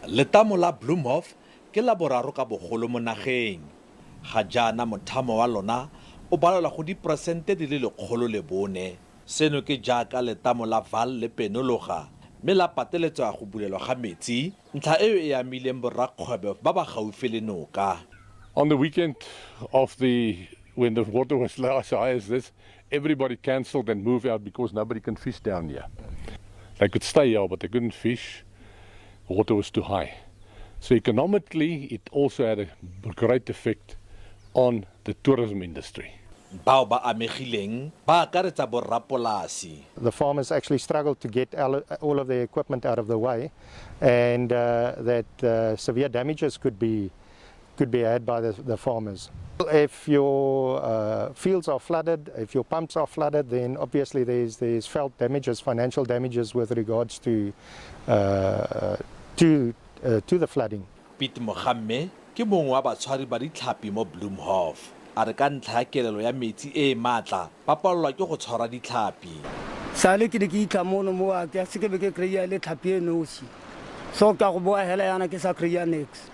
Letamo la Bloemhof ke la boraro ka bogolo mo nageng. Ga jaana mothamo wa lona o balelwa go diperesente di le 104. Seno ke jaaka letamo la Vaal le penologa mme la pateletswa go bulelwa ga metsi, ntlha eo e amileng borrakgwebo ba ba gaufi le noka. On the weekend of the when the water was as high as this, everybody cancelled and moved out because nobody can fish down here. They could stay here, but they couldn't fish. The water was too high. So economically, it also had a great effect on the tourism industry. Bao ba amegileng ba akaretsa borrapolasi. The farmers actually struggled to get all of their equipment out of the way, and that severe damages could be had by the farmers. If your fields are flooded, if your pumps are flooded, then obviously there's felt damages, financial damages with regards to the flooding. Piet Mogamme ke mongwe wa batshwari ba ditlhapi mo Bloemhof. A re ka ntlha ya kelelo ya metsi e e maatla, ba palelwa ke go tshwara ditlhapi. Sale ke ne ke itlha mono mo a ke se ke be ke kry-a le tlhapi e nosi, so ka go boa hela yana ke sa kry-a nix.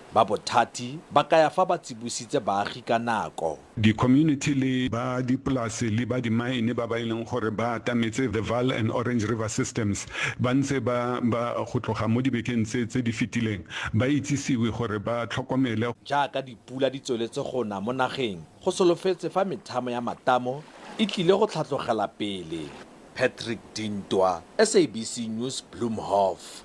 Ba bothati ba kaya fa ba tsibositse baagi ka nako. Di-community le ba dipolase le ba dimaene ba ba e leng gore ba atametse the Vaal and Orange River systems ba ntse ba ba go tloga mo dibekeng tse tse di fetileng ba itsisiwe gore ba tlhokomele. Jaaka dipula di tsweletse go na mo nageng, go solofetse fa methamo ya matamo e tlile go tlhatlogela pele. Patrick Dintwa, SABC News, Bloemhof.